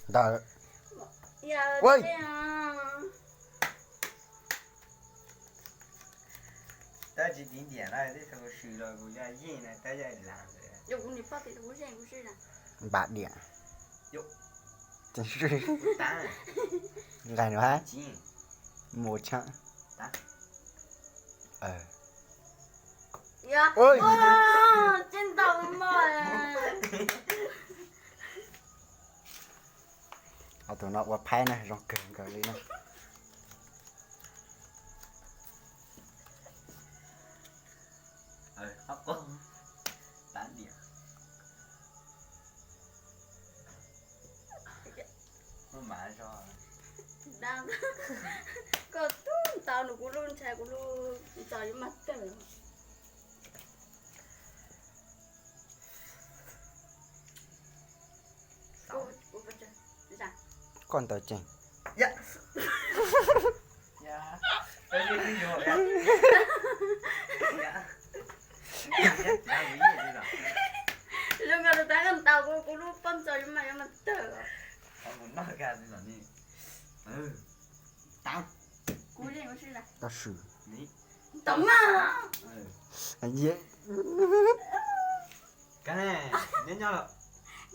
Ntawd. Ua, tab tsis tiv ntiam na, tej thaum swm los kuv yog yeej na, tab yog lam. Npam diam. Nqaij no hab. Mus tshaj. Tus no ua phaib na, zoo kawg nkaus li na. Koj tub ntaus nws kuv lub ntshai kuv lub ntxo yuav mag tawg. Koj ntaus ceev. Zoo nkaus tus tab koj ntaus kuv, kuv lub pob ntxo yuav mag, yuav mag tawg. Tau swm.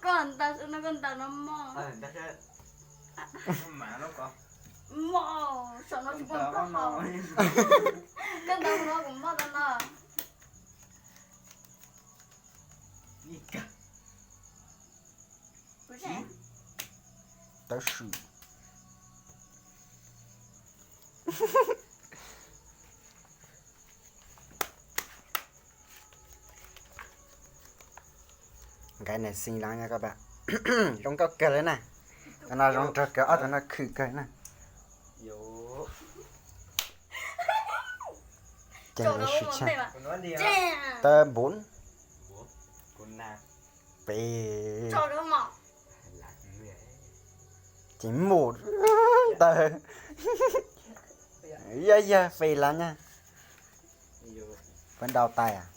Koj ntaus no, koj ntaus no mog. Mog, saum no tsis pom koj hos. Koj ntaus no kuv mog tau no. Tau swm. Nkais niam xis los nyob koj pab. Zoo nkauj kawg li na. Tus no zoo nrog kawg, ob tug no khwm kawg na. Ces lawv sib tseg. Tawb npum. Peb. Ces mus ntawd. Yog yog fes lawm nyab. Puas ntaus tais as?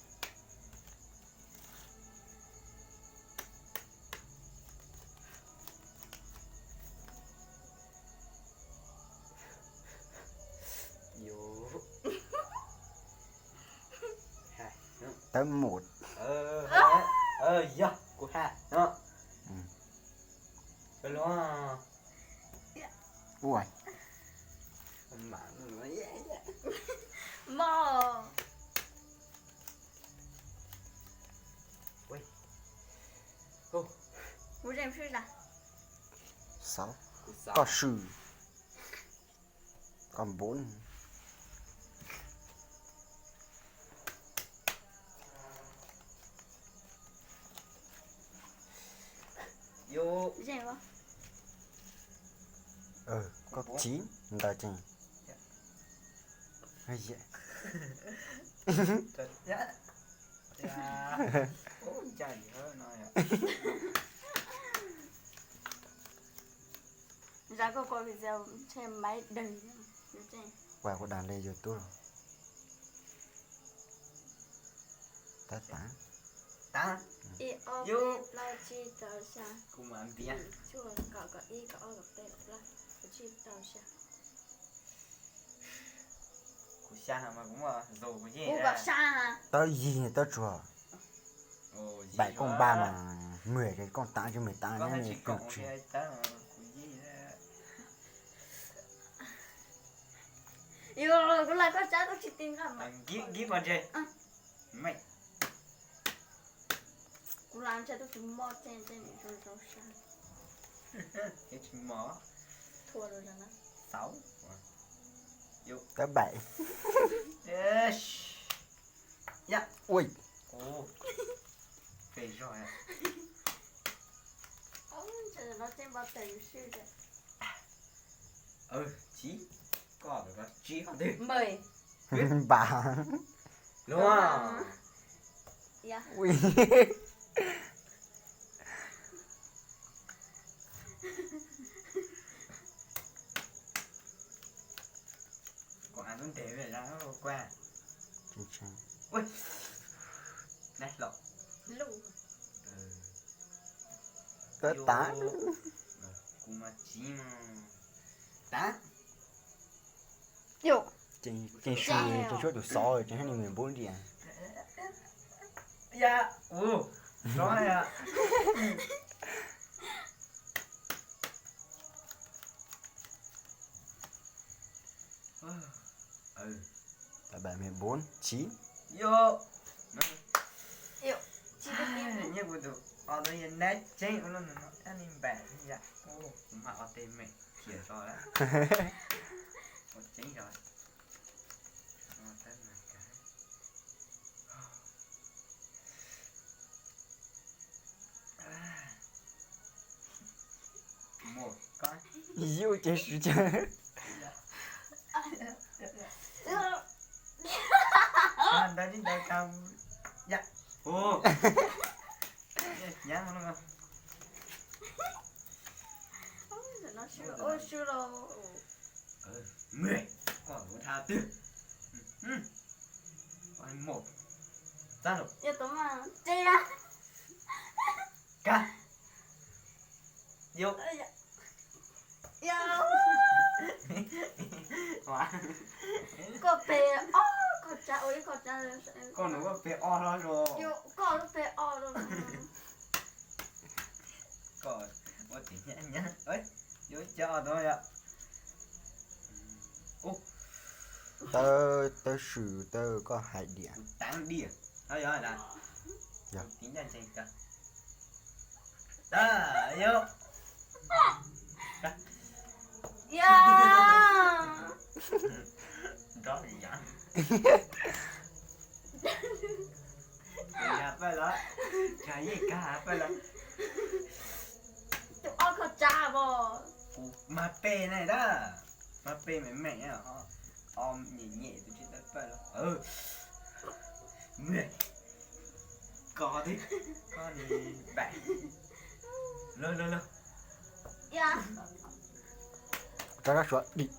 Tawb mus. Yog kuv has no. Ua. Xav. Koj swm. Koj npum. Koj txiv ntawd ces. Ua kuv dag li yus tub los. Tab tas. Tawb yig tawb tsuag. Bảy cộng ba mà mười cái cộng tám chứ mười tám nó mười cộng chứ. Kuv lam ntshai tub tsis mob tseeb tseeb rau rau sab. Thua rau rau na. Tawb bảy. Ui. Ntshai no tseeb npau taws yus swb tiag. Tsis, koj tsis qhov twg. Npam. Luag. Ui. Kuv a lub ntes me la kua. Tab tas. Tav. Yus, ces, ces, ces tshuav tus xov ces hab ni me npub ntias. Ya, u, rov ya. Tab bai me npub chiv. Yus, nyiaj kuv tus o tau yog nab tseeb ua luaj no, ab ni npam ya. Kuv mag o teg me khiav tso lawm. Ua tseeb tso. Yus ces swv caag. Ntawd, ntawd, ya. Hnyav no. Koj ua dhau twg? Mus, txab lawm. Kag. Yus. Koj peg ob qho tsav ua ib qho tsav. Koj nus koj peg ob hlo los. Koj lub peg ob los. Koj ua tim nyab nyab, yuav cov tau yom. Tawb, tawb swm tawb koj hais diam. Taav diam, no yog, yog. Tim ncaj ncees kawg. Yog. Nrov yam. Kag paj los, kag yeej kag paj los. Tus ob kho tsav os. Kuv mas peg ne tab, mas peg me me, o nyem nyem tus tsis tawm paj los. Koj twb, koj ni npam. Lawg lawg lawg. Rov qab suav dim.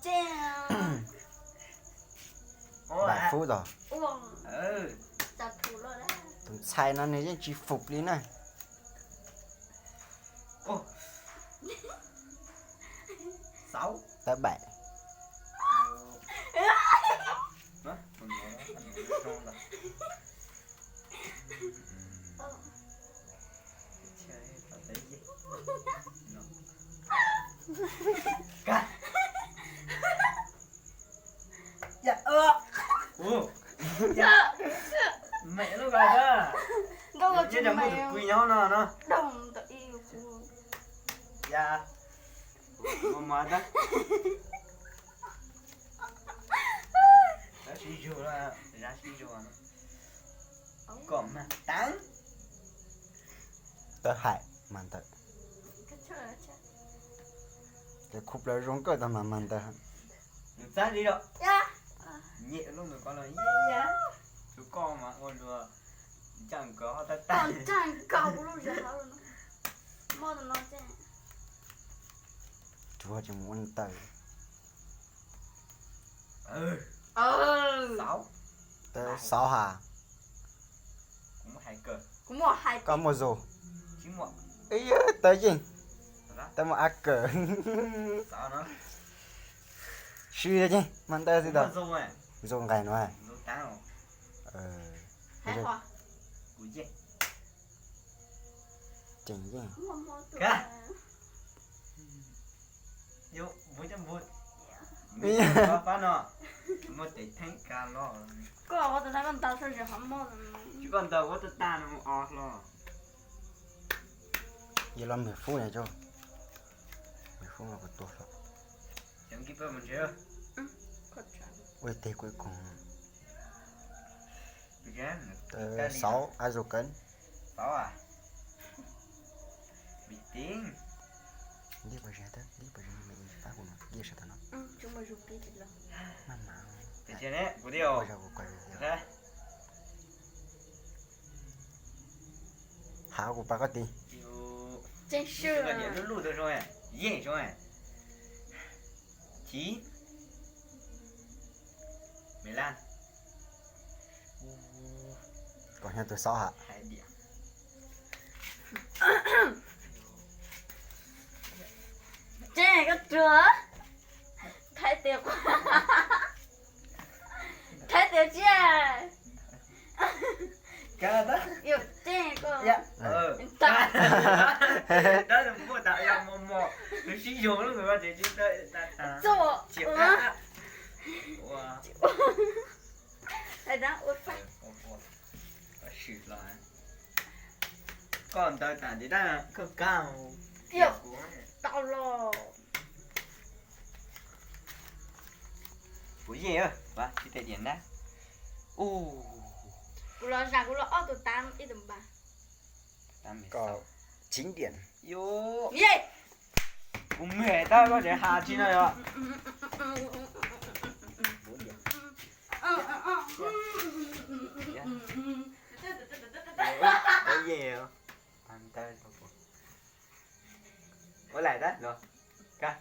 Npam fub tod. Tus ntxhais no nws yeej tsis fub li na. Tab bai. Mem lub ko, nyob rau muaj tus pw nyob no no. Ya, mus mus tab. Tab sib zug, zab sib zug. Kom mag taav. Tawb hais mas ntawd. Ces khu plaws zoo kawg tag mas mas ntawd. Nws txab li lawm. Nyem lub nws ko los, tus koj mas ua luag ncaaj nkaus hov tab tag. Tsuav tseem ua ntawd. Tawb xauv has. Koj muaj zug. Tawb yeej, tawb muaj ab kawm. Sib yeej mas ntawd xwb tau. Zug nqaij no. Tseem yeej. Koj ua tus na koj ntaus sawv tsis hov mog. Tsis koj ntaus ua tag tag no mus o hlo. Yog los mem fub na, mem fub no kuv tua hlo. Ua teg kuj koog. Xauv, ab zug kawg. Ntiaj pab zig, ntiaj pab zig me ib pab kuv no, ntiaj sab tod no. Maj mam. Ua zog kuv kuv zig. Hav kuv pab koj tiv. Yeej zoo. Chiv. Me laj. Koj nyob tus xauv has. Tseeb koj tuag. Tes qua, rhaib tes tsiaj. Yog tseeb koj. Txoj ua. Hais dab ua faj. Koj ntawd tas nti dab koj kab. Yog, tau los. Kuv yeej, tsis tej diam na. Kuv los zam kuv los ob tug tab ib tug npas. Koj chín điểm. Kuv mem tab koj tseem has tsis no yog. Ua laim tab los ka.